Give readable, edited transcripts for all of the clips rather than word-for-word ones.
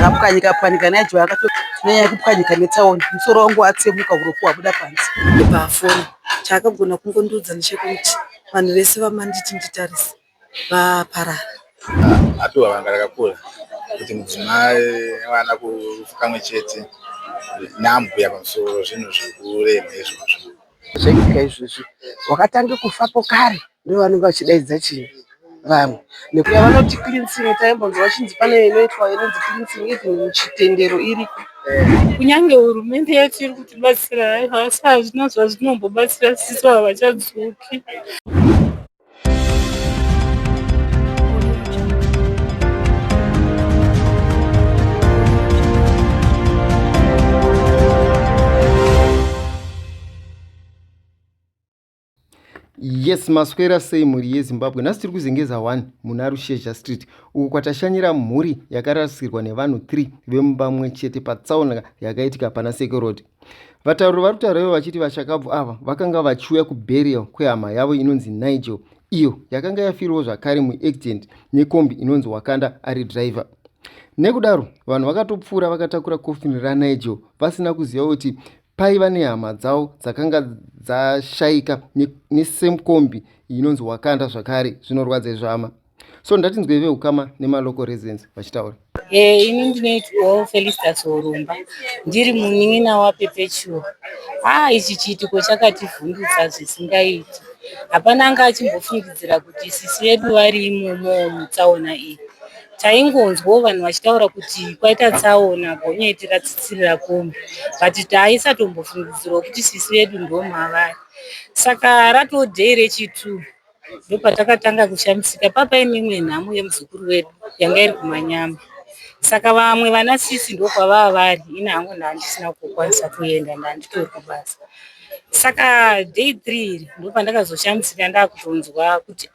Akapwanyika pwanyika Nigel akatonyanya kupwanyika netsaona musoro wangu watsemuka uropi hwabuda panze. Pafoni chaakagona kungondiudza ndechekuti vanhu vese vamanditi nditarise vaparara. Apiwa vanga rakakura kuti mudzimai nevana kurufu kamwe chete neambuya pamusoro zvinhu zvekurema izvozvo. Zvaitika izvozvi wakatange kufapo kare ndovanenge vachidaidza chii vamwe nekuti vanoti cleansing taimbonzwa vachinzi pane inoitwa inonzi cleansing even muchitendero iriko. Kunyange hurumende yedu iri kutibatsira hayo asi hazvina zvazvinombobatsira sisi havachadzoki. Yes, maswera sei mhuri yeZimbabwe. Nhasi tiri kuZengeza 1 muna Rushezha Street uko kwatashanyira mhuri yakarasikirwa nevanhu 3 vemumba mumwe chete patsaona yakaitika pana Seke Road. Vatauri vari kutaura ivo vachiti vashakabvu ava vakanga vachiuya kuburial kwehama yavo inonzi Nigel iyo yakanga yafirawo zvakare muaccident nekombi inonzi Wakanda ari driver. Nekudaro vanhu vakatopfuura vakatakura kofini raNigel vasina kuziva kuti paiva nehama dzavo dzakanga dzashaika nesame kombi inonzi Wakanda zvakare. Zvinorwadza izvo hama. So ndatinzwe veukama nemalocal residents vachitaura. Eh, ini ndinoitwawo Felistas Horomba ndiri munin'ina waPerpetua. Ah, ichi chiitiko chakativhundutsa zvisingaiti. Hapana anga achimbofungidzira kuti sisi vedu vari imomo mutsaona iyi. Taingonzwawo vanhu vachitaura kuti kwaita tsaona gonyeti ratsitsirira kombi but taisatombofungidzirawo kuti sisi vedu ndomavari. Saka ratoo day rechi2 ndopatakatanga kushamisika papaine imwe nhamo yemuzukuru wedu yanga iri kumanyama saka vamwe vana sisi ndokwavava vari ini hangu ndandisina kukwanisa kuenda ndanditori kubasa saka day three iri ndopandakazoshamisika ndakutonzwa kuti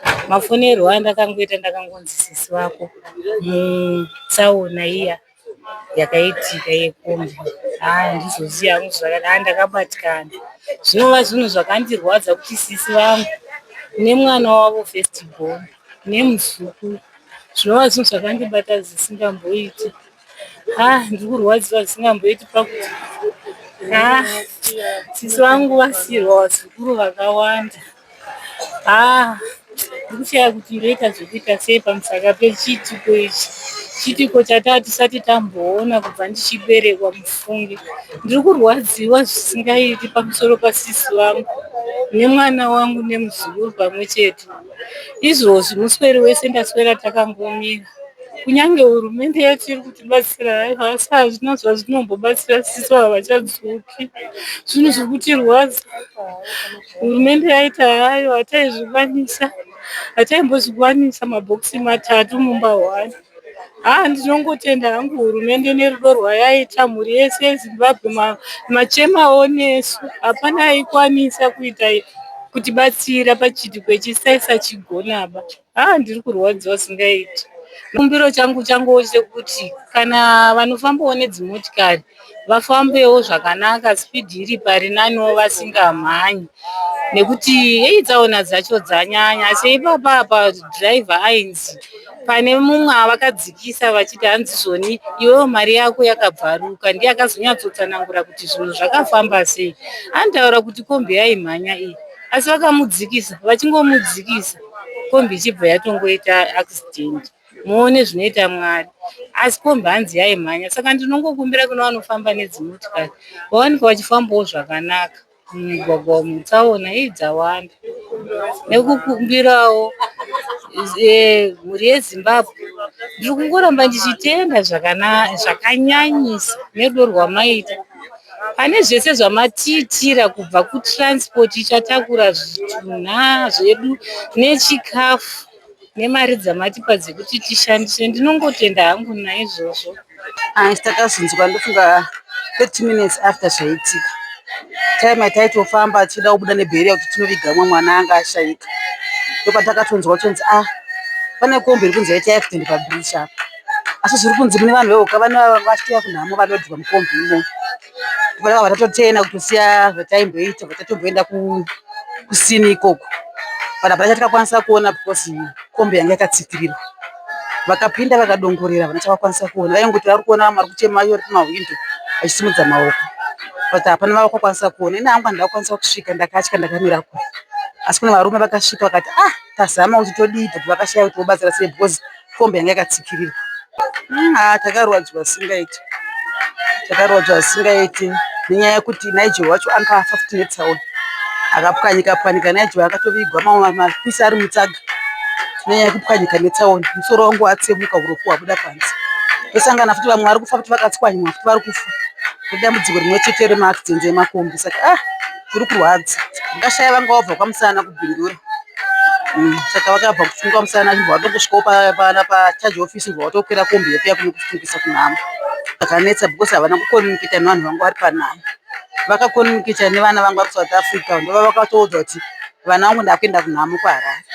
ah, mafonerwo andakangoita ndakangonzi sisi vako mutsaona iya yakaitika yekombi haa handizozivi hangu zvakadai haa ndakabatikana zvinova zvinhu zvakandirwadza kuti sisi vangu nemwana wavo first born nemuzukuru zvinova zvinhu zvakandibata zvisingamboiti haa ndiri kurwadziwa zvisingamboiti pakuti haa sisi vangu vasiirwa vazukuru vakawanda. Haa ndikushaya kuti ndoita zvekuita sei pamusaka pechiitiko ichi. Chiitiko chataa tisati tamboona kubva ndichiberekwa mufunge. Ndiri kurwadziwa zvisingaiti pamusoro pasisi vangu nemwana wangu nemuzukuru pamwe chete. Izvozvi muswere wese ndaswera takangomira. Kunyange hurumende yedu iri kutibatsira hayo asi hazvina zvazvinombobatsira sisi havachadzoki. Zvinhu zviri kutirwadza. Hurumende yaita hayo hataizvikwanisa hataimbozvikwanisa mabhokisi matatu mumba hwani. Haa ndinongotenda hangu hurumende nerudo rwayaita mhuri yese yeZimbabwe machemawo nesu hapana aikwanisa kuita kutibatsira pachiitiko ichi saisachigonaba. Haa ndiri kurwadziwa zvisingaiti. Chikumbiro changu changowo chekuti kana vanofambawo nedzimotikari vafambewo zvakanaka speed iri pari naniwo vasingamhanyi nekuti heyi tsaona dzacho dzanyanya asi ipapa apa driver ainzi pane mumwe avakadzikisa vachiti hanzi zvoni iwewe mari yako yakabvaruka ndiye akazonyatsotsanangura kuti zvinhu zvakafamba sei anotaura kuti kombi yaimhanya iyi asi vakamudzikisa vachingomudzikisa kombi ichibva yatongoita accident muone zvinoita Mwari asi kombi hanzi yaimhanya saka ndinongokumbira kune vanofamba nedzimotikari vawanikwa vachifambawo zvakanaka mumigwagwa umu tsaona ii dzawanda nekukumbirawo eh, mhuri yeZimbabwe ndiri kungoramba ndichitenda zvakanyanyisa nerudo rwamaita Pane zvese zvamatiitira kubva kutransport ichatakura zvitunha zvedu nechikafu nemari dzamatipa dzekuti tishandise ndinongotenda hangu naizvozvo. Asi takazonzwa ndofunga 30 minutes after zvaitika time yataitofamba tichida kubuda nebheriya kuti tinoviga mumwe mwana anga ashaika ndopatakatonzwa kutonzi ah pane kombi iri kunzi yaita accident pabridge apa asi zviri kunzi mune vanhu vehuka vachitouya kunhamo vanodyiwa mukombi imomo vakabva tatotena kutosiya zvataimboita bva tatomboenda kusini ikoko but hapana chatakakwanisa kuona because kombi yanga yakatsikirirwa. Vakapinda vakadongorera havana chavakwanisa kuona. Vaingoti vari kuona vamwe vari kuchema vari kumahwindo vachisimudza maoko but hapana vavakakwanisa kuona. Ini hangu handina kukwanisa kusvika ndakatya ndakamira kure. Asi kune varume vakasvika vakati ah tazama kuti todii but vakashaya kuti vobatsira sei because kombi yanga yakatsikirirwa. Haa takarwadziwa zvisingaiti. Takarwadziwa zvisingaiti nenyaya yekuti Nigel wacho anga afa futi netsaona. Akapwanyika pwanyika Nigel akatovigwa mamwe mapisi ari mutsaga nenyaya yekupwanyika netsaona. Musoro wangu watsemuka uropi hwabuda panze. Tosangana futi vamwe vari kufa futi vakatswanywa futi vari kufa nedambudziko rimwe chete remaaccidents emakombi saka ah tiri kurwadza. Ndakashaya vanga vabva kwaMusana kuBindura. Saka vakabva kuchunga musana achibva vatongosvikawo pacharge office bva vatokwira kombi yekuuya kuno kuchitungisa kunhamo. Zvakanetsa because havana kucommunicata nevanhu vanga vari panhamo. Vakacommunicata nevana vanga vari kuSouth Africa ndovavakatoudzwa kuti vana vangu ndakuenda kunhamo kuHarare.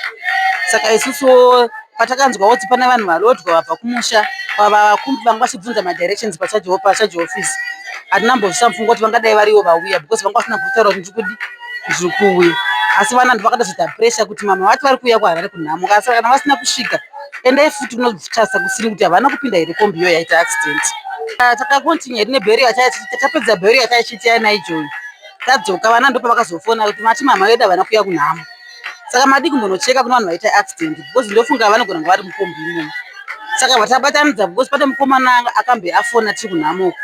Saka isusuwo patakanzwawo kuti pane vanhu valodwa vabva kumusha vanga vachibvunza madirections pacharge office hatina kumbozviisa mupfungwa kuti vangadai varivo vauya because vanga vasina kumbotaura kuti ndiri kudii ndiri kuuya. Asi vana ndovakatozoita pressure kuti mama vati vari kuuya kuHarare kunhamo asi kana vasina kusvika endai futi kunotarisa kusiri kuti havana kupinda here kombi iyoyo yaita accident. Takacontinue hedu neburial tapedza burial taichiita yaNigel tadzoka vana ndopavakazofona kuti mati mama vedu havana kuuya kunhamo. Saka madii kumbonocheka kune vanhu vaita accident because ndofunga vanogona kunge vari mukombi imomo. Saka tabatanidza because pane mukomana akambe afona tiri kunhamo uko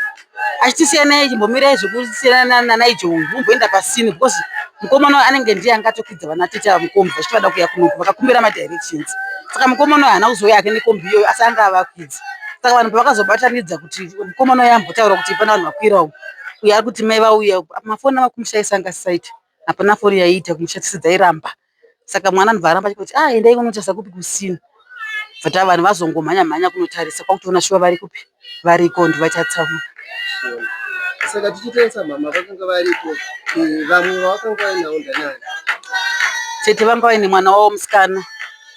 achiti siyanai chimbomirai zvekusiyana naNigel uyu mumboenda pasini because mukomana uyu anenge ndiye anga atokwidza vana tete ava mukombi vachiti vada kuuya kunoku vakakumbira madirections. Saka mukomana uyu haana kuzouya hake nekombi iyoyo asi anga avakwidza. Saka vanhu pavakazobatanidza kuti mukomana uyu ambotaura kuti pane vanhu vakwira uku uyu ari kuti mai vauya mafoni avakumushaisa anga asisaita. Hapana foni yaiita kumusha dzese dzairamba. Saka mwana anobva aramba achiti ah endai kunotarisa kupi kusina. But vanhu vazongomhanya mhanya kunotarisa kwakutoona shuwa vari kupi variko ndovaita tsaona. Saka tichitarisa mama vakanga varipo vamwe vavakanga vainawo ndanani? Tete vanga vaine mwana wavo musikana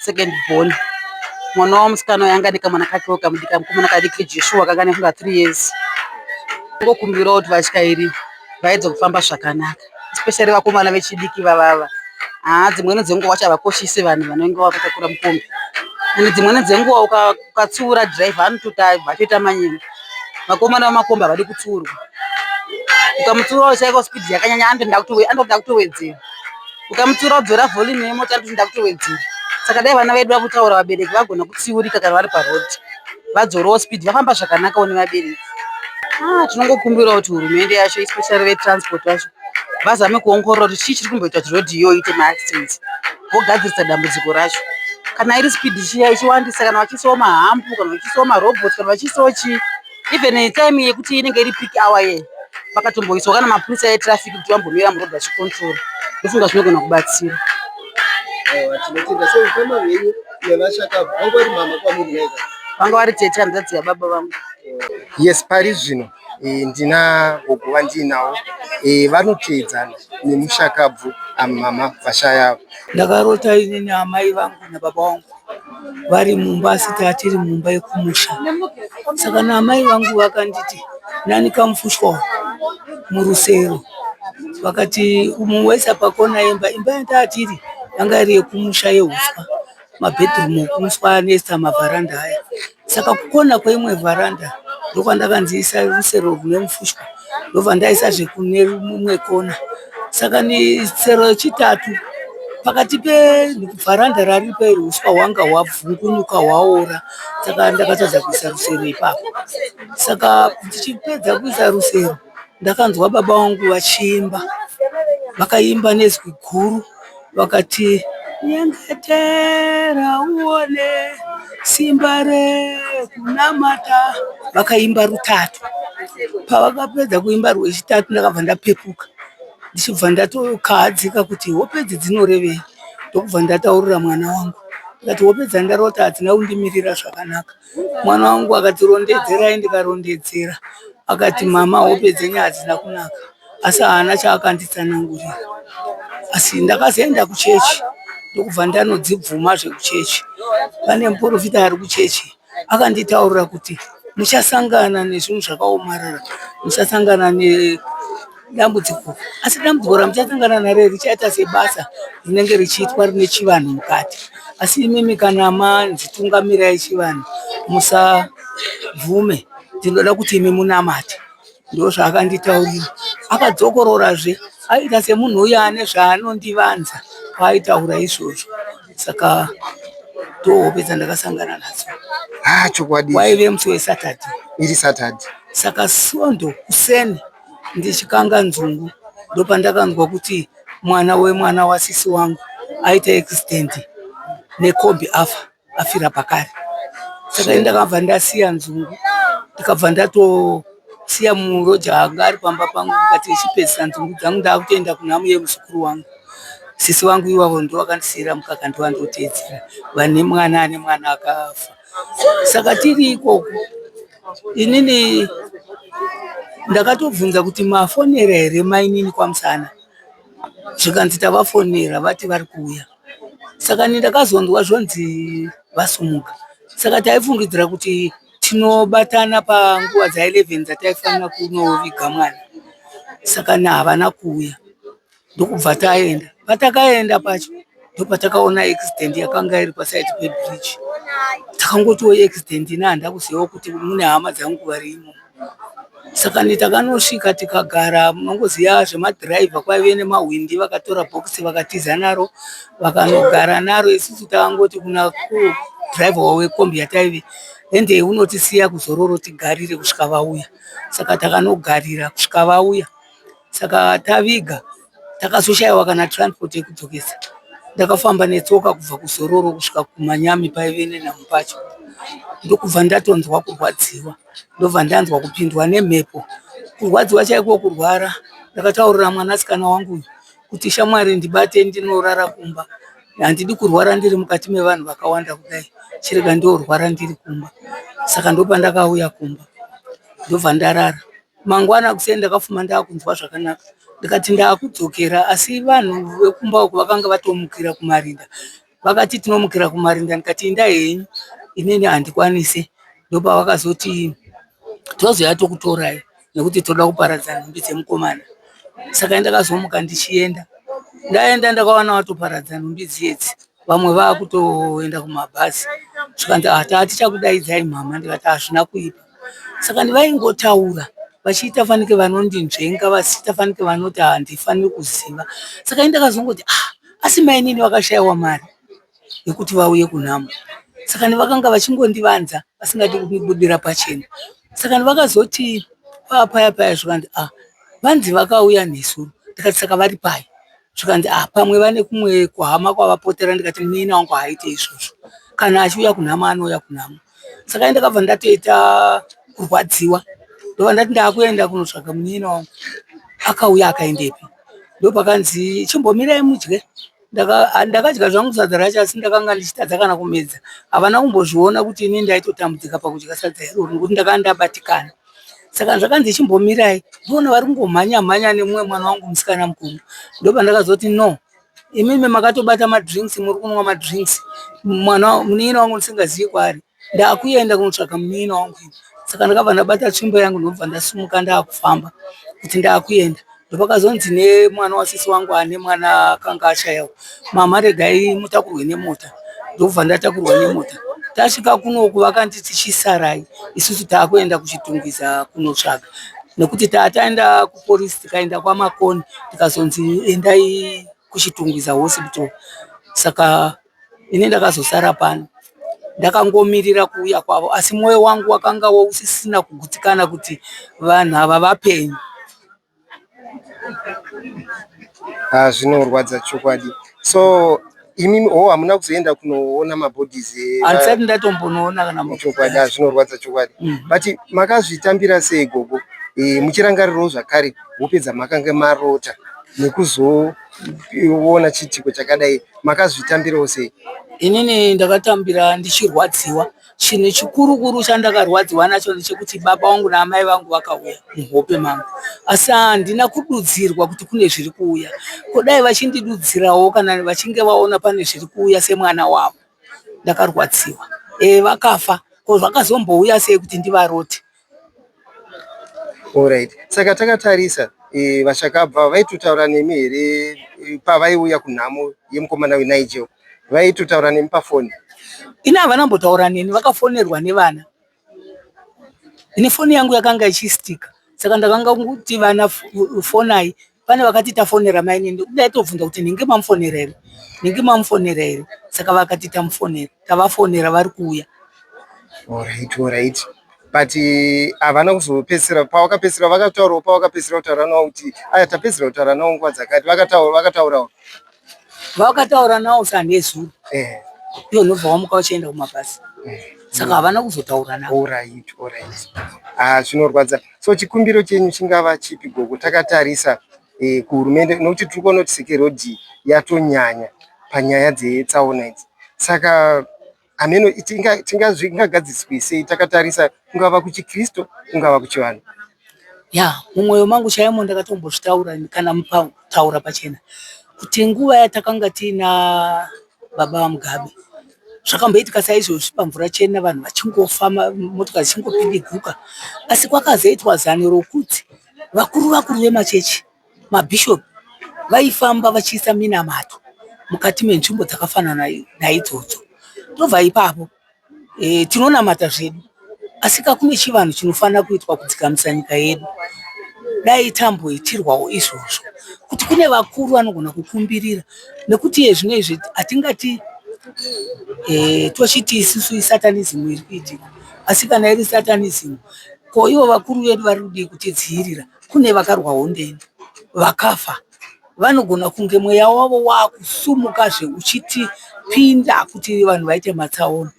second born. Mwana wavo musikana uyu anga ane kamwana kakewo kamudiki kamukomana kadiki Joshua kanga kane kunga 3 years. Ngokumbirawo kuti vatyairi vaedze kufamba zvakanaka especially vakomana vechidiki vavava. Haa dzimweni dzenguva vacho havakoshisi vanhu vanenge vakatakura mukombi. Ende dzimweni dzenguva ukatsiura dhiraivha anototi atoita manyemwe. Vakomana vemakombi havadi kutsiurwa. Ukamutsiura uchaika spidhi yakanyanya anotoda kutowedzera. Ukamutsiura wodzora volume yemota anototi ndakutowedzera. Saka dai vana vedu vakutaura vabereki vagona kutsiurika kana vari paroad. Vadzorewo spidhi vafamba zvakanakawo nevabereki. Ah tinongokumbirawo kuti hurumende yacho especially vetransport vacho vazame kuongorora kuti chii chiri kumboita kuti road iyoyo iite maaccidents vogadzirisa dambudziko racho. Kana iri spidhi chiya ichiwandisa kana vachiisawo mahambu kana vachiisawo marobhotsi kana vachiisawo chii even time yekuti inenge iri peak hour iyeyi vakatomboiswa kana mapurisa etraffic kuti vambomira muroad vachicontrola ndofunga zvinogona kubatsira. Aiwa tinotenda. So ukama hwenyu nevashakabvu vanga vari mama kwamuri naika? Vanga vari tete hanzvadzi yababa vangu. Yes, pari zvino ndina gogo vandiinawo vanoteedzana nemushakabvu amama vashaya. Ndakarota inini amai vangu nababa vangu vari mumba asi tatiri mumba yekumusha. Saka naamai vangu vakanditi nanika mufushwa murusero vakati umuwaisa pakona yemba. Imba yatatiri yanga iri yekumusha yehuswa mabhedhurumu ekumuswa anetsa mavharanda aya. Saka kukona kweimwe vharanda ndokwandakanzi isa rusero rune mufushwa ndobva ndaisazve kune mumwe kona. Saka tsero yechitatu pakati pevharanda raripo iri huswa hwanga hwabvungunuka hwaora saka ndakatadza kuisa rusero ipapo. Saka ndichipedza kuisa rusero ndakanzwa baba vangu vachiimba. Vakaimba nezwi guru vakati nyengetera uone simba rekunamata. Vakaimba rutatu. Pavakapedza kuimba rwechitatu ndakabva ndapepuka ndichibva ndatokahadzika kuti hope idzi dzinorevei. Ndokubva ndataurira mwana wangu ndikati hope dzandarota hadzina kundimirira zvakanaka. Mwana wangu akati rondedzerai ndikarondedzera akati mama hope dzenyu hadzina kunaka asi haana chaakanditsanangurira. Asi ndakazoenda kuchechi ndokubva ndanodzibvuma zvekuchechi. Pane muporofita ari kuchechi akanditaurira kuti muchasangana nezvinhu zvakaomarara, muchasangana ne. dambudziko asi dambudziko ramuchasangana naro richaita sebasa rinenge richiitwa rine chivanhu mukati asi imimi kana manzi tungamirai chivanhu musabvume ndinoda kuti imi munamate ndozvaakanditaurira akadzokororazve aita semunhu uya ane zvaanondivanza paaitaura izvozvo saka ndohope dzandakasangana nadzo ah chokwadi waive musi wesaturday iri saturday saka svondo kuseni ndichikanga nzungu ndopandakanzwa kuti mwana wemwana wasisi wangu aita accident nekombi afa afira pakare saka ini ndakabva ndasiya nzungu ndikabva ndatosiya muroja anga ari pamba pangu ndikati ichipedzisa nzungu dzangu ndakutoenda kunhamu yemuzukuru wangu sisi vangu ivavo ndovakandisiira mukaka ndovandoteedzera vane mwana ane mwana akafa saka tiri ikoko inini ndakatobvunza kuti mafonera here mainini kwamusana zvikanzi tavafonera vati vari kuuya saka ni ndakazonzwa zvonzi vasumuka saka taifungidzira kuti tinobatana panguva dza11 dzataifanira kunoviga mwana saka nahavana kuuya ndokubva taenda patakaenda pacho ndopatakaona accident yakanga iri pasaidi pebridge takangotiwo accident ina handa kuziva kuti mune hama dzangu vari imomo saka takanosvika tikagara munongoziva zvemadhiraivha kwaive nemahwindi vakatora bhokisi vakatiza naro vakanogara naro isusu takangoti kuna dhiraivha wekombi yataive ende unotisiya kuzororo tigarire kusvika vauya saka takanogarira kusvika vauya saka taviga takazoshaiwa kana transport yekudzokesa ndakafamba netsoka kubva kuzororo kusvika kumanyami paive nenhamo pacho ndokubva ndatonzwa kurwadziwa ndobva ndanzwa kupindwa nemhepo kurwadziwa chaiko kurwara ndakataurira mwanasikana wangu uyu kuti shamwari ndibate ndinorara kumba handidi kurwara ndiri mukati mevanhu vakawanda kudai chirega ndorwara ndiri kumba saka ndopandakauya kumba ndobva ndarara Mangwana kuseni ndakafuma ndakunzwa zvakanaka ndikati ndakudzokera asi vanhu vekumba uku vakanga vatomukira kumarinda vakati tinomukira kumarinda ndikati indai henyu inini handikwanise ndopavakazoti tozouya tokutorai nekuti toda kuparadza nhumbi dzemukomana saka ndakazomuka ndichienda ndaenda ndakawana vatoparadza nhumbi dziyedzi vamwe vakutoenda kumabhazi zvikanzi ah, taatichakudaidzai mhamha ndikati hazvina kuipa saka vaingotaura vachiita fanike vanondinzvenga vachiita fanike vanoti handifaniri kuziva saka ini ndakazongoti ah asi mainini vakashaiwa mari yekuti vauye kunhamo saka vakanga vachingondivanza vasingadi kundibudira pachena saka vakazoti paya paya zvikanzi ah vanzi vakauya nesu ndikati saka vari pai zvikanzi ah pamwe vane kumwe kuhama kwavapotera ndikati munin'ina wangu haaite izvozvo kana achiuya kunhamo anouya kunhamo saka ini ndakabva ndatoita kurwadziwa ndobva ndati ndakuenda kunotsvaga munin'ina wangu akauya akaendepi ndopakanzi chimbomirai mudye ndakadya zvangu sadza racho asi ndakanga ndichitadza kana kumedza havana kumbozviona kuti ini ndaitotambudzika pakudya sadza iroro nekuti ndakanga ndabatikana saka zvakanzi chimbomirai ndiona vari kungomhanya mhanya nemumwe mwana wangu musikana mukuru ndopandakazoti no imimi makatobata madrinks muri kunwa madrinks mwana munin'ina wangu ndisingazivi kwaari ndakuenda kunotsvaga munin'ina wangu saka ndakabva ndabata tsvimbo yangu ndobva ndasumuka ndakufamba kuti ndakuenda ndopakazonzi nemwana wasisi wangu ane mwana akanga ashayawo mama regai mutakurwe nemota ndobva ndatakurwa nemota tasvika kunoku vakanditi chisarai isusu taakuenda kuchitungwiza kunotsvaga nekuti taataenda kuporisi tikaenda kwamakoni tikazonzi endai kuchitungwiza hospital saka ini ndakazosara pano ndakangomirira kuuya kwavo asi mwoyo wangu wakanga usisina kugutsikana kuti vanhu ava vapenyu Ah, zvinorwadza chokwadi so imimi oh hamuna kuzoenda kunoona mabodies handisati ndatombonoona kana chokwadi ah, zvinorwadza chokwadi mm. but makazvitambira sei gogo e, muchirangarirawo zvakare hope dzamakanga marota nekuzoona chiitiko chakadai makazvitambirawo sei inini ndakatambira ndichirwadziwa Chinhu chikurukuru chandakarwadziwa nacho ndechekuti baba vangu naamai vangu vakauya muhope mangu asi handina kududzirwa kuti kune zviri kuuya. Ko dai vachindidudzirawo kana vachinge vaona pane zviri kuuya semwana wavo. Ndakarwadziwa. Eh vakafa ko zvakazombouya sei kuti ndivarote. Alright. Saka takatarisa e, vachakabva vaitotaura nemi here e, pavaiuya kunhamo yemukomana weNigel vaitotaura nemi pafoni? Ini havana kumbotaura neni, vakafonerwa nevana. Ini foni yangu yakanga ichistika saka ndakanga kuti vana fonai pane vakati tafonera mainini ndaitobvunza kuti nhingi mamufonera here nhingi mamufonera here saka vakati tamufonera tavafonera vari kuuya. Alright, alright. But eh, havana kuzopedzisira pavakapedzisira vakataurawo pavakapedzisira kutaura nawo kuti aya tapedzisira kutaura nawo nguva dzakati vakataura vakataurawo Vakataura nawo sanezuro eh ivo ndobva wamuka vachienda kumabhasi saka havana kuzotaura navo. Alright, alright. Ah, zvinorwadza. So chikumbiro chenyu chingava chipi gogo takatarisa eh, kuhurumende nokuti tiri kuona kuti sekerodhi yatonyanya panyaya dzetsaona idzi. Saka hameno tingagadziswe sei takatarisa kungava kuchiKristu kungava kuchivanhu. Ya, mumwoyo mangu chaimo ndakatombozvitaura kana kutaura pachena kuti nguva yatakanga tiina baba vaMugabe zvakamboitika saizvozvi pamvura chena vanhu vachingofa motokari dzichingopidiguka asi kwakazoitwa zano rokuti vakuru vakuru vemachechi mabhishopi vaifamba vachiisa minamato mukati menzvimbo dzakafanana naidzodzo tobva ipapo e, tinonamata zvedu asi ka kune chivanhu chinofanira kuitwa kudzikamisa nyika yedu dai tamboitirwawo izvozvo kuti kune vakuru vanogona kukumbirira nekuti iye zvino izvi hatingati e, tochiti isusu isatanism iri kuitika asi kana iri satanism ko ivo vakuru vedu vari kudii kutidziirira Kune vakarwa hondo ino vakafa vanogona kunge mweya wavo wakusumukazve uchiti pinda kuti vanhu vaite matsaona.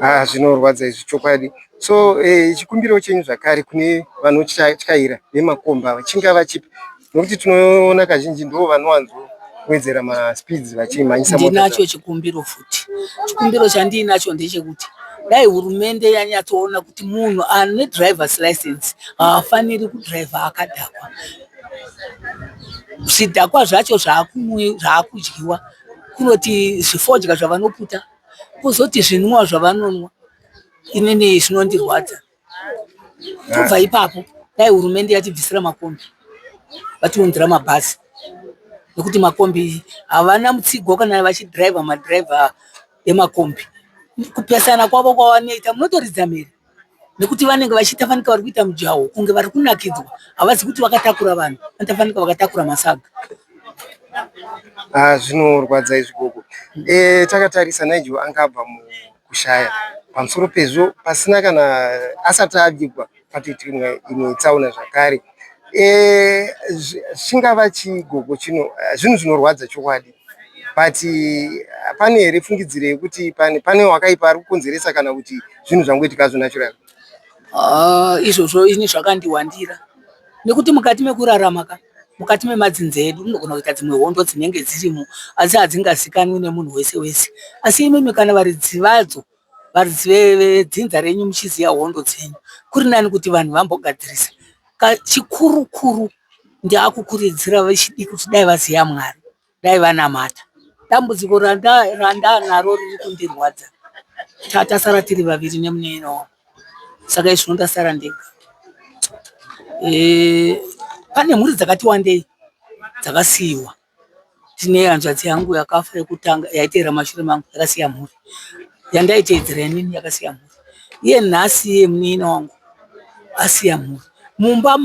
Ah, zvinorwadza izvi chokwadi. So eh, chikumbiro chenyu zvakare kune vanotyaira vemakomba ava chingava chipi? Nokuti tinoona kazhinji ndivo vanowanzo kuwedzera maspeeds vachimhanyisa mota. Ndinacho chikumbiro futi. Chikumbiro chandiinacho ndechekuti dai hurumende yanyatsoona kuti munhu ane drivers license haafaniri kudriver akadhakwa. Zvidhakwa zvacho zvaakudyiwa kunoti zvifodya zvavanoputa kuzoti zvinwiwa zvavanonwa inini zvinondirwadza. Tobva ipapo dai hurumende yatibvisira makombi vatiunzira mabhazi nekuti makombi havana mutsigo kana vachidhiraivha madhiraivha emakombi kupesana kwavo kwavanoita munotoridza mhere nekuti vanenge vachiita fanika vari kuita mujaho kunge vari kunakidzwa havazi kuti vakatakura vanhu vanoita fanika vakatakura masaga. Ah, zvinorwadza izvi gogo. Eh, takatarisa Nigel anga abva kushaya pamusoro pezvo pasina kana asati avigwa patoitika imwe imwe tsaona zvakare e, chingava chigogo chino eh, zvinhu zvinorwadza chokwadi but eh, pane here fungidziro yekuti pane pane wakaipa ari kukonzeresa kana kuti zvinhu zvangoitika zvo natural ah, izvozvo ini zvakandiwandira nekuti mukati mekurarama ka mukati memadzinza edu munogona kuita dzimwe hondo dzinenge dzirimo asi hadzingazikanwi nemunhu wese wese asi imimi kana varidzi vadzo varidzi vedzinza renyu muchiziva hondo dzenyu kuri nani kuti vanhu vambogadzirisa chikuru kuru ndaakukuridzira vechidiki kuti dai vaziva Mwari dai vanamata dambudziko randanaro riri kundirwadza tatasara tiri vaviri nemunina wangu saka izvino ndasara ndega e, pane mhuri dzakati wandei dzakasiyiwa tine hanzvadzi yangu yakafa yekutanga yaiteera mashure mangu yakasiya mhuri yandaiteedzera inini yakasiya mhuri iye nhasi iye munin'ina wangu asiya mhuri mumba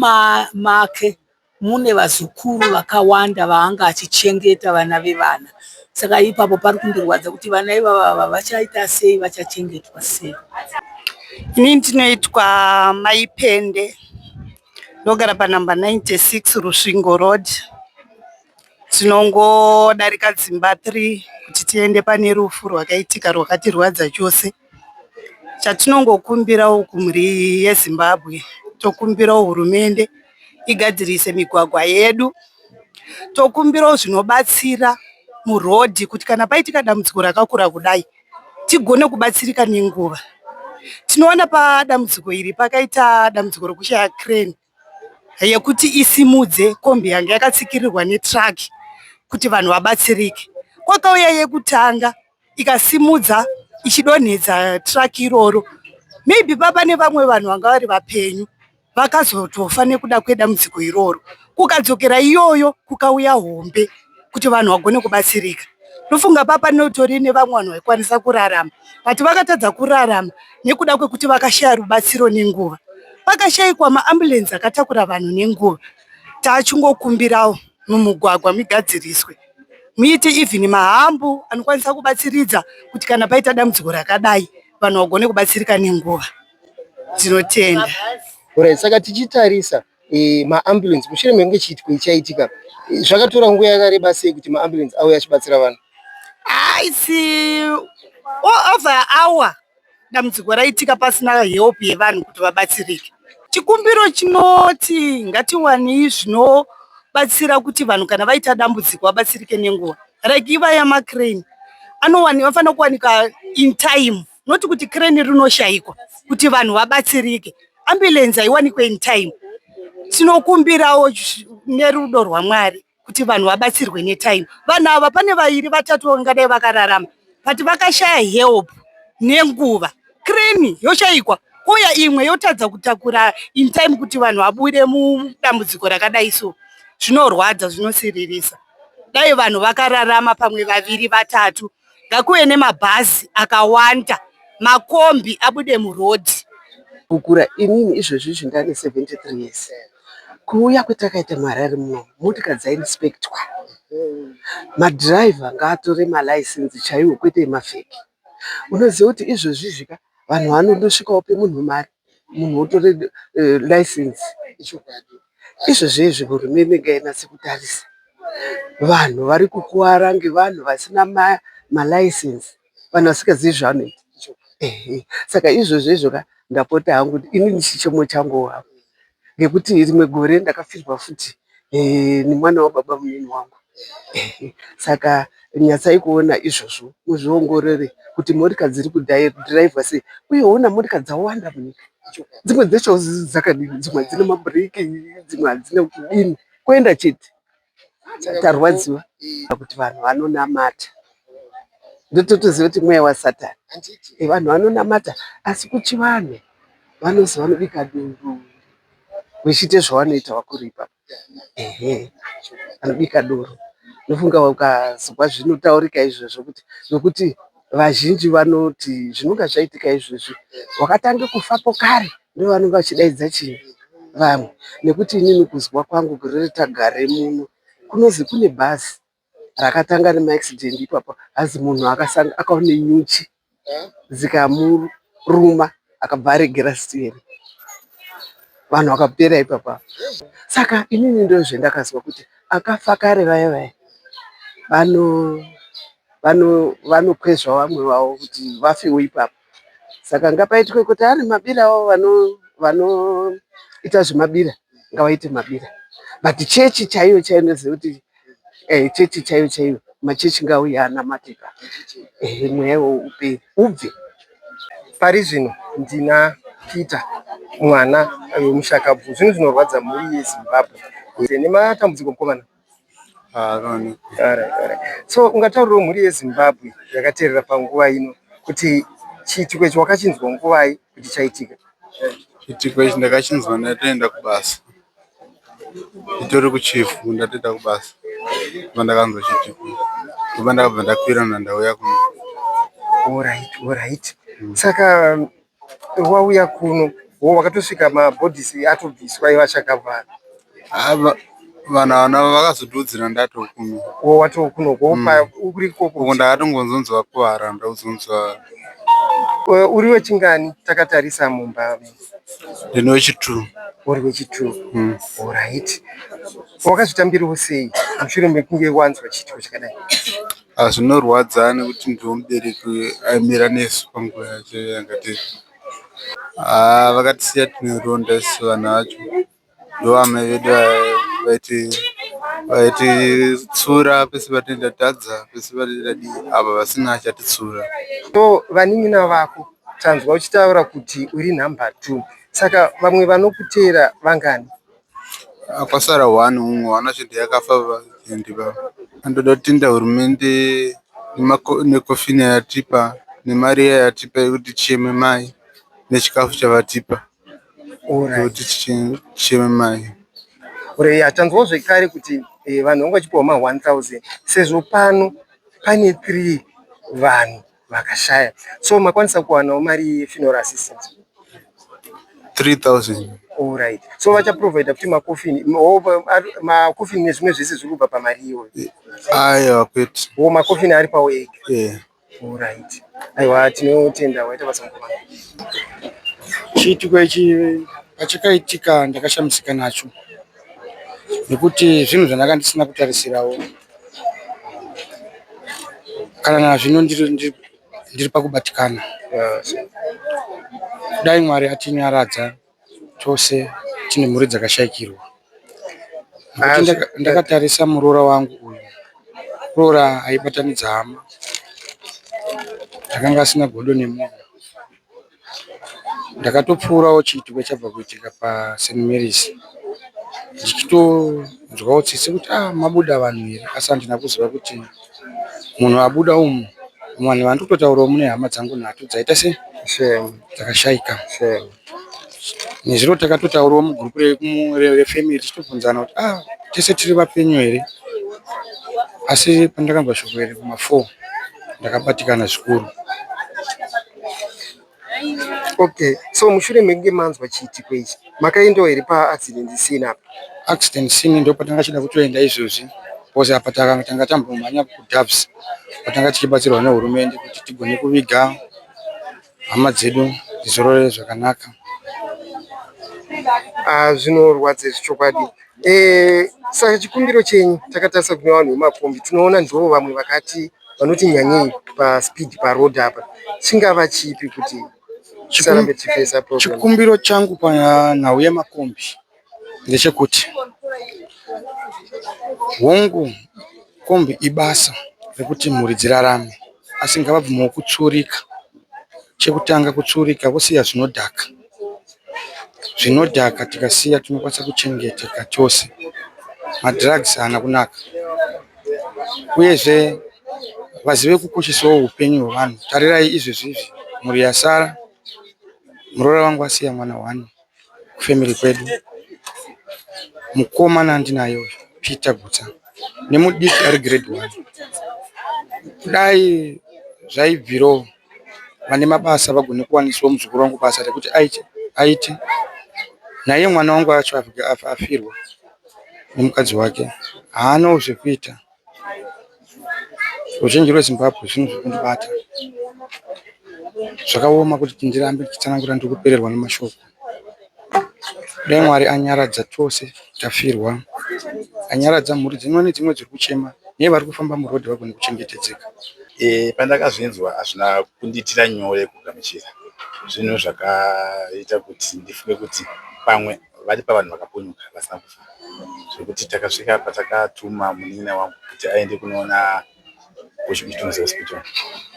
make mune vazukuru vakawanda vaanga achichengeta vana vevana saka ipapo pari kundirwadza kuti vana ivava vachaita sei vachachengetwa sei. Ini ndinoitwa Mai Pende ndogara panumber 96 Rusvingo Road. Tinongodarika dzimba 3 kuti tiende pane rufu rwakaitika rwakatirwadza chose. Chatinongokumbirawo kumhuri yeZimbabwe tokumbirawo hurumende igadzirise migwagwa yedu. Tokumbirawo zvinobatsira murodhi kuti kana paitika dambudziko rakakura kudai tigone kubatsirika nenguva. Tinoona padambudziko iri pakaita dambudziko rekushaya crane yekuti isimudze kombi yanga yakatsikirirwa netruck kuti vanhu vabatsirike. Kwakauya yekutanga ikasimudza ichidonhedza truck iroro maybe papa nevamwe vanhu vanga vari vapenyu. Vakazotofa nekuda kwedambudziko iroro. Kukadzokera iyoyo kukauya hombe kuti vanhu vagone kubatsirika. Ndofunga papanotori nevamwe vanhu vaikwanisa kurarama but vakatadza kurarama nekuda kwekuti vakashaya rubatsiro nenguva. Pakashaikwa maambulenzi akatakura vanhu nenguva. Tachingokumbirawo mumugwagwa migadziriswe muite even mahambu anokwanisa kubatsiridza kuti kana paita dambudziko rakadai vanhu vagone kubatsirika nenguva. Tinotenda. Alright, saka tichitarisa e, maambulance mushure mekunge chiitiko ichi chaitika e, zvakatora nguva yakareba sei kuti maambulance auye achibatsira vanhu? Ah, it's over hour dambudziko raitika pasina help yevanhu kuti vabatsirike. Chikumbiro chinoti ngatiwanei zvinobatsira kuti vanhu kana vaita dambudziko vabatsirike nenguva. Like ivaya macrane anofanira kuwanika in time not kuti crane rinoshaikwa kuti vanhu vabatsirike. Ambulance haiwanikwe in time. Tinokumbirawo nerudo rwaMwari kuti vanhu vabatsirwe netime. Vanhu ava pane vairi vatatu vangadai vakararama but vakashaya help nenguva. Crane yoshaikwa kouya imwe yotadza kutakura in time kuti vanhu vabude mudambudziko rakadai so. Zvinorwadza zvinosiririsa. Dai vanhu vakararama pamwe vaviri vatatu. Ngakuve nemabhazi akawanda makombi abude murodhi. Kukura inini izvozvi izvi ndane 73 years. Kuuya kwatakaita muHarare muno motika dzainspectwa. Madhiraivha ngaatore malaisenzi chaiwo kwete emafeki. Unoziva kuti izvozvi izvi ka vanhu vanondosvika vope munhu mari munhu wotore laisenzi. Izvozvi izvi hurumende ngainatse kutarisa. Vanhu vari kukuwara ngevanhu vasina malaisenzi, vanhu vasingazivi zvavanoita. Ehe saka izvozvo izvo ka ndapota hangu inini chichemo changu hapo ngekuti rimwe gore ndakafirwa futi nemwana wababa munini wangu. Saka nyatsai kuona izvozvo muzviongorore kuti motika dziri kudhiraivhwa sei uye hona motika dzawanda munyika. Dzimwe dzacho dzakadini dzimwe hadzina mabhireki dzimwe hadzina kudini kuenda chete. Tarwadziwa kuti vanhu vanonamata ndototoziva kuti mweya wasatani. Vanhu vanonamata asi kuchivanhu vanozi vanobika doro vechiita zvavanoita vakuru ipapo. Ehe vanobika doro. Ndofunga ukazwa zvinotaurika izvozvo kuti nokuti vazhinji vanoti zvinonga zvaitika izvozvi wakatanga kufapo kare ndovanonga vachidaidza chii vamwe nekuti inini kuzwa kwangu gore ratagare muno kunozi kune bhazi rakatanga nemaaccident ipapo hazi munhu akaone nyuchi dzikamuruma akabva aregera steering vanhu vakapera ipapo. Saka inini ndozvendakazwa kuti akafa kare vaya vaya vanokwezva vamwe vavo kuti vafewo ipapo. Saka ngapaitwe kuti ari mabirawo vanoita zvemabira ngavaite mabira. But chechi chaiyo chaiyo inoziva kuti chechi chaiyo chaiyo machechi ngaauye anamate ka mweya iwowo upere ubve. Pari zvino ndina Peter mwana wemushakabvu. Zvinhu zvinorwadza mhuri yeZimbabwe. Nematambudziko mukomana. So ungataurirawo mhuri yeZimbabwe yakateerera panguva ino kuti chiitiko ichi wakachinzwa nguvai kuti chaitika? Chiitiko ichi ndakachinzwa ndatoenda kubasa. Nditori kuchifu ndatoenda kubasa ndopandakanzwa chiitiko ichi. Ndopandakabva ndakwira ndauya kuno. Alright, alright. Saka wauya kuno wo wakatosvika mabhodhisi atobviswa evachakabva Vanhu ava vakazotiudzira ndatokuno. Wo watokuno uri ikoko Uko ndakatongonzonzi vakuvara ndakuzonzwa uri wechingani takatarisa mumba? Ndini wechitu. Uri wechitu. Alright. Wakazvitambirawo sei mushure mekunge wanzwa chiitiko chakadai? Zvinorwadza nekuti ndiwo mubereki aimira nesu panguva yacho yanga tiri. Vakatisiya tine ronda isu vana vacho. Ndovamwe vedu vaititsura pese patinenge tatadza pese patinenge tadii apa vasina achatitsura. So vanin'ina vako tanzwa uchitaura kuti uri nhamba 2 saka vamwe vanokuteera vangani? Kwasara one umwe wanacho ndiye akafa vaendi baba. Ndoda kutenda hurumende nekofini yatipa nemari iya yatipa yekuti ticheme mai nechikafu chavatipa. Kuti ticheme mai. Ore tanzwawo zvekare kuti eh, vanhu vanga vachipiwa ma 1000 sezvo pano pane 3 vanhu vakashaya so makwanisa kuwanawo mari yefuneral assistance 3000. Alright, so vachaprovida kuti makofini makofini nezvimwe zvese zviri kubva pamari iyoyo? Aiwa, kwete. O, makofini ari pawo ega? Yeah. Alright, aiwa, tinotenda, waita basa mukomana. Chiitiko ichi pachakaitika ndakashamisika nacho nekuti zvinhu zvandanga ndisina kutarisirawo. Kana nazvino ndiri pakubatikana. Dai Mwari atinyaradza tose tine mhuri dzakashaikirwa. Nekuti ndakatarisa muroora wangu uyu, muroora aibatanidza hama, akanga asina godo nemunhu. Ndakatopfuurawo chiitiko chabva kuitika paSt Mary's ndichitonzwawo tsitsi kuti ah mabuda vanhu here, asi handina kuziva kuti munhu abuda umu vanhu vandiri kutotaurawo mune hama dzangu nhatu dzaita sei dzakashaika. Nezuro takatotaurawo mugurupu refamily tichitobvunzana kuti ah tese tiri vapenyu here, asi pandakanzwa shoko iri kuma4 ndakabatikana zvikuru. Okay, so mushure mekunge manzwa chiitiko ichi, makaendawo here paaccident scene apa? Accident scene ndo patanga chida kutoenda izvozvi, because apa tanga tambomhanya kuDoves patanga tichibatsirwa nehurumende kuti tigone kuviga hama dzedu dzizorore zvakanaka. Ah, zvinorwadza izvi chokwadi. Eh, saka chikumbiro chenyu, takatarisa kune vanhu vemakombi, tinoona ndo vamwe vakati vanoti nyanyei paspeed paroad apa, chingava chipi kuti tisarambe tichifesa problem? Chikumbiro changu panhau yemakombi ndechekuti, hongu, kombi ibasa rekuti mhuri dzirarame, asi ngavabvumewo kutsurika. Chekutanga kutsurika, vosiya zvinodhaka. Zvinodhaka tikasiya tinokwanisa kuchengeteka tose. Madrugs haana kunaka. Uyezve vazive kukoshesawo upenyu hwevanhu. Tarirai izvezvi izvi mhuri yasara, muroora wangu asiya mwana one kufamily kwedu. Mukomana andinaye uyu Peter Gutsa nemudiki ari grade 1. Kudai zvaibvirawo vane mabasa vagone kuwaniswa muzukuru wangu basa rekuti aite aite naiye mwana wangu acho afirwa nemukadzi wake haanawo zvekuita. Ruzhinji rweZimbabwe, zvinhu zviri kundibata zvakaoma kuti ndirambe ndichitsanangura, ndiri kupererwa nemashoko. Dai Mwari anyaradza tose tafirwa, anyaradza mhuri dzimwe nedzimwe dziri kuchema nevari kufamba murodhi vagone kuchengetedzeka. Pandakazvinzwa hazvina kundiitira nyore kugamuchira. Zvinhu zvakaita kuti ndifunge kuti pamwe vari pavanhu vakapunyuka vasina kufa. Zvekuti takasvika patakatuma munin'ina wangu kuti aende kunoona kuChitungwiza Hospital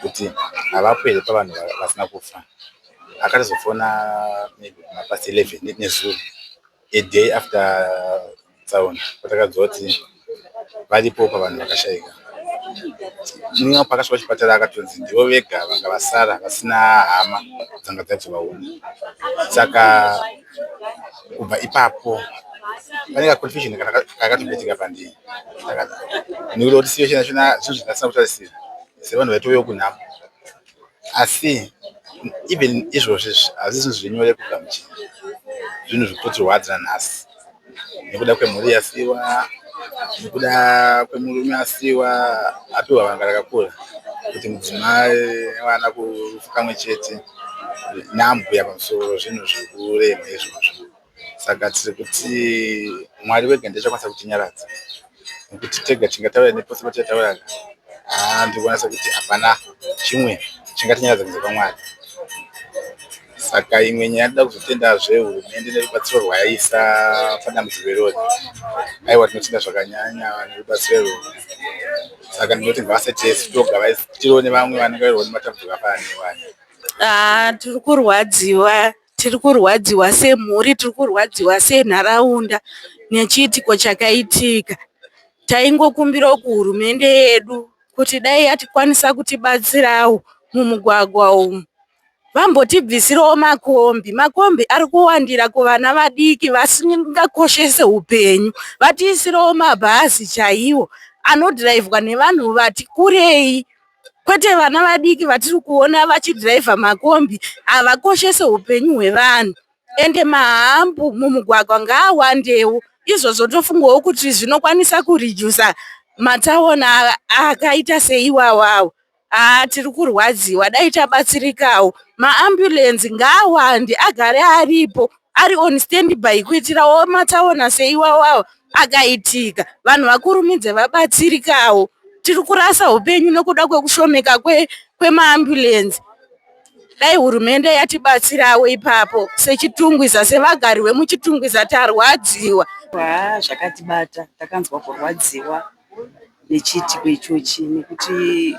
kuti havapo here pavanhu vasina kufa. Akatozofona maybe kumapast 11 nezuro, a day after tsaona, patakadzwa kuti varipo pavanhu vakashaika. Munin'ina wangu paakasvika kuchipatara akatonzi ndivo vega vanga vasara vasina hama dzanga dzazovaona. Saka kubva ipapo pane kaconfusion kakatomboitika pandiri nekuda kuti situation yachona zvinhu zvandasina kutarisira sevanhu vaitouyawo kunhamo. Asi even izvozvi izvi hazvisi zvinhu zviri nyore kugamuchira, zvinhu zviri kutotirwadza nhasi nekuda kwemhuri yasiwa, nekuda kwemurume asiwa apiwa vanga rakakura kuti mudzimai nevana kurufu kamwe chete naambuya pamusoro, zvinhu zviri kurema izvozvo. Saka tiri kuti Mwari wega ndiye achakwanisa kutinyaradza nekuti tega tingataura nepose patichataura, haa, ndiri kuona sekuti hapana chimwe chingatinyaradza kunze kwaMwari. Saka imwe nyaya toda kuzotendazve hurumende nerubatsiro rwayaisa padambudziko irori. Aiwa, tinotenda zvakanyanya nerubatsiro irworwo. Saka ndinoti ngavasati toga, tiriwo nevamwe vanenge vairwa nematambudziko akafanana newaya. Ah, tiri kurwadziwa, tiri kurwadziwa semhuri, tiri kurwadziwa senharaunda nechiitiko chakaitika. Taingokumbirawo kuhurumende yedu kuti dai yatikwanisa kutibatsirawo mumugwagwa umu. Vambotibvisirawo makombi. Makombi ari kuwandira kuvana vadiki vasingakoshese upenyu. Vatiisirewo mabhazi chaiwo anodhiraivhwa nevanhu vati kurei kwete vana vadiki vatiri kuona vachidhiraivha makombi havakoshese upenyu hwevanhu. Ende mahambu mumugwagwa ngaawandewo izvozvo tofungawo kuti zvinokwanisa kuredusa matsaona akaita seiwawawo. Haa tiri kurwadziwa dai tabatsirikawo. Maambulenzi ngaawande agare aripo ari on stand by kuitirawo matsaona seiwawawo akaitika vanhu vakurumidze vabatsirikawo. Tiri kurasa upenyu nekuda kwekushomeka kwemaambulenzi. Dai hurumende yatibatsirawo ipapo seChitungwiza sevagari vemuChitungwiza tarwadziwa. Haa zvakatibata takanzwa kurwadziwa nechiitiko ichochi nekuti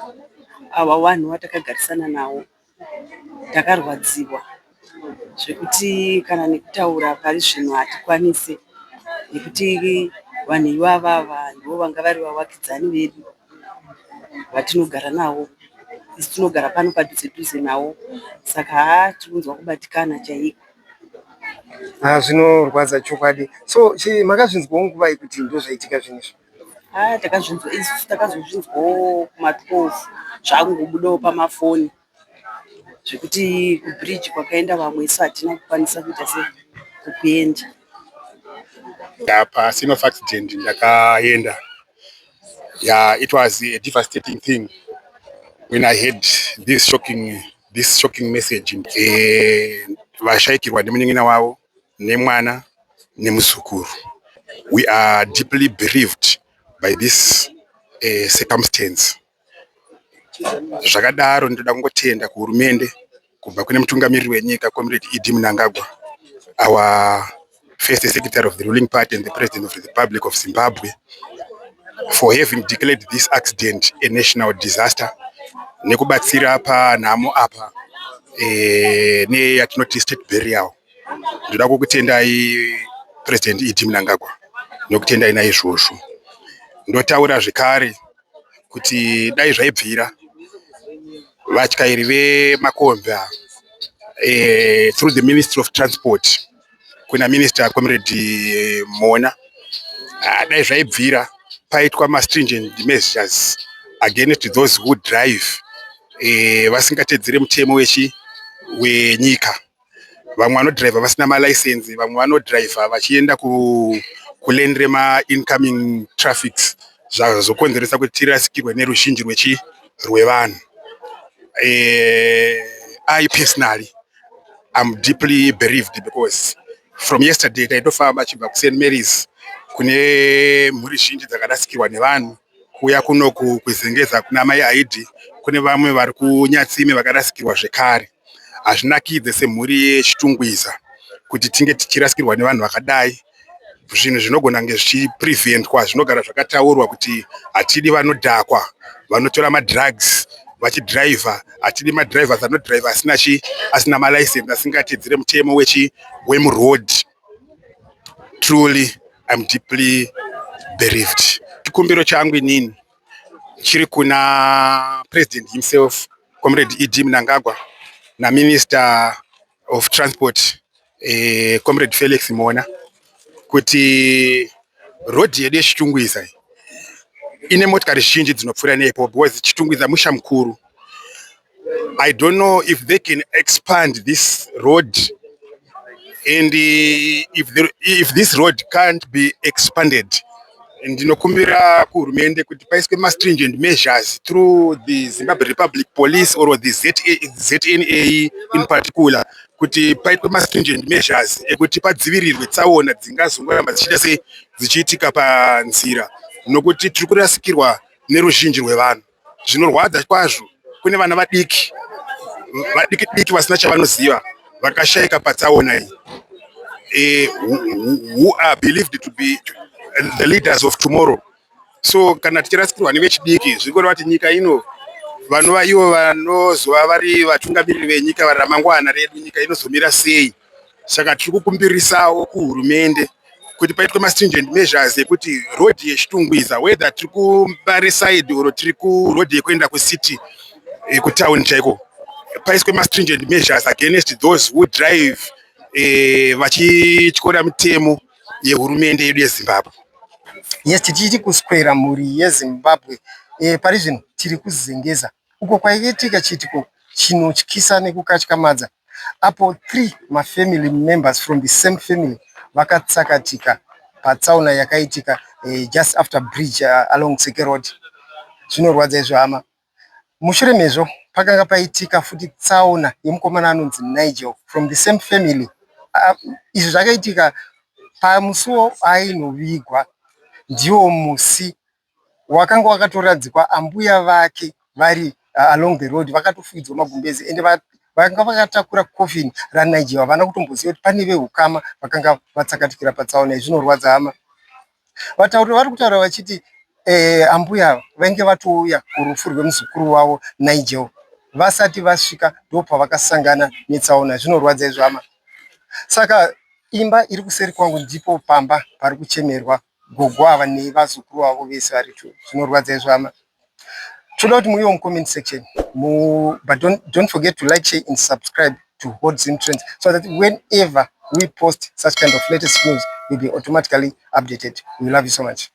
ava vanhu vatakagarisana navo takarwadziwa zvekuti kana nekutaura pari zvino hatikwanise nekuti vanhu ivava ndivo vanga vari vavakidzani vedu vatinogara navo isu tinogara pano padhuze dhuze navo saka haa tiri kunzwa kubatikana chaiko. Haa zvinorwadza chokwadi so makazvinzwawo nguvai kuti ndozvaitika zvinhu izvi? Haa takazvinzwa isusu takazozvinzwawo kuma 12 zvakungobudawo pamafoni zvekuti kubridge kwakaenda vamwe isu hatina kukwanisa kuita sei kukuenda. Pa scene of accident ndakaenda. Yeah, it was a devastating thing when I heard this shocking message. Vashaikirwa nemunin'ina wavo nemwana nemuzukuru. We are deeply bereaved by this circumstance. Zvakadaro, ndoda kungotenda kuhurumende kubva kune mutungamiriri wenyika, Comrade ED Mnangagwa, our first secretary of the ruling party and the President of the Republic of Zimbabwe, for having declared this accident a national disaster nekubatsira panhamo apa neyatinoti state burial. Ndoda kukutendai, President ED Mnangagwa, nokutendai naizvozvo. Ndotaura zvekare kuti dai zvaibvira vatyairi vemakombi ava, through the Ministry of Transport, kuna Minister Comrade Mhona, dai zvaibvira paitwa mastringent measures against those who drive vasingatedzere mutemo wechi wenyika. Vamwe vanodhiraivha vasina malaisenzi, vamwe vanodhiraivha vachienda kulane remaincoming traffics, zvazokonzeresa kuti tirasikirwe neruzhinji rwechi rwevanhu. I personally am deeply bereaved because from yesterday taitofamba achibva kuSt Mary's kune mhuri zhinji dzakarasikirwa nevanhu, kuuya kunoku kuZengeza kuna Mai Aidi, kune vamwe vari kuNyatsime vakarasikirwa zvekare. Hazvinakidze semhuri yeChitungwiza kuti tinge tichirasikirwa nevanhu vakadai. Zvinhu zvinogona kunge zvichipreventwa, zvinogara zvakataurwa kuti hatidi vanodhakwa, vanotora madrugs vachidhiraivha, hatidi madhiraivhas anodhiraivha asina chi asina malaisensi, asingatedzere mutemo wechi wemuroad. Truly I'm deeply bereaved. Chikumbiro changu inini chiri kuna President himself, Comrade ED Mnangagwa, naMinister of Transport, Comrade Felix Mhona, kuti rodhi yedu yeChitungwiza ine motikari zhinji dzinopfuura nepo because Chitungwiza musha mukuru. I don't know if they can expand this road, and if this road can't be expanded, ndinokumbira kuhurumende kuti paiswe mastringent measures through the Zimbabwe Republic Police or the ZNA in particular, kuti paitwe mastringent measures ekuti padzivirirwe tsaona dzingazongoramba dzichiita sei dzichiitika panzira, nokuti tiri kurasikirwa neruzhinji rwevanhu. Zvinorwadza kwazvo, kune vana vadiki vadiki diki vasina chavanoziva vakashayika patsaona iyi, who are believed to be the leaders of tomorrow. So kana tichirasikirwa nevechidiki, zviri kureva kuti nyika ino, vanova ivo vanozova vari vatungamiriri venyika ramangwana redu, nyika inozomira sei? Saka tiri kukumbirisawo kuhurumende kuti paitwe mastringent measures ekuti rodhi yeChitungwiza, whether tiri kuMbare side or tiri kurodhi yekuenda kucity, kutauni chaiko. Paiswe mastringent measures against those who drive vachityora mitemo yehurumende yedu yeZimbabwe. Yes, tichiti kuswera mhuri yeZimbabwe. Pari zvino tiri kuZengeza uko kwaiitika chiitiko chinotyisa nekukatyamadza apo three mafamily members from the same family vakatsakatika patsaona yakaitika just after bridge along Seke Road. Zvinorwadza izvo hama. Mushure mezvo pakanga paitika futi tsaona yemukomana anonzi Nigel from the same family. Izvi zvakaitika pamusuwo ainovigwa, ndiwo musi wakanga wakatoradzikwa ambuya vake vari along the road vakatofukidzwa magumbezi, ende vanga vakatakura coffin raNigel havana kutomboziva kuti pane veukama vakanga vatsakatikira patsaona iyi. Zvinorwadza hama. Vatauri vari kutaura vachiti ambuya vainge vatouya kurufu rwemuzukuru wavo Nigel, vasati vasvika ndopavakasangana netsaona. Zvinorwadza izvo hama. Saka imba iri kuseri kwangu ndipo pamba pari kuchemerwa gogo ava nevazukuru vavo vese vari two. Zvinorwadza izvo hama. Toda kuti muuyewo mucomment section mu, but don't forget to like, share and subscribe to Hot Zim Trends so that whenever we post such kind of latest news, you'll be automatically updated. We love you so much.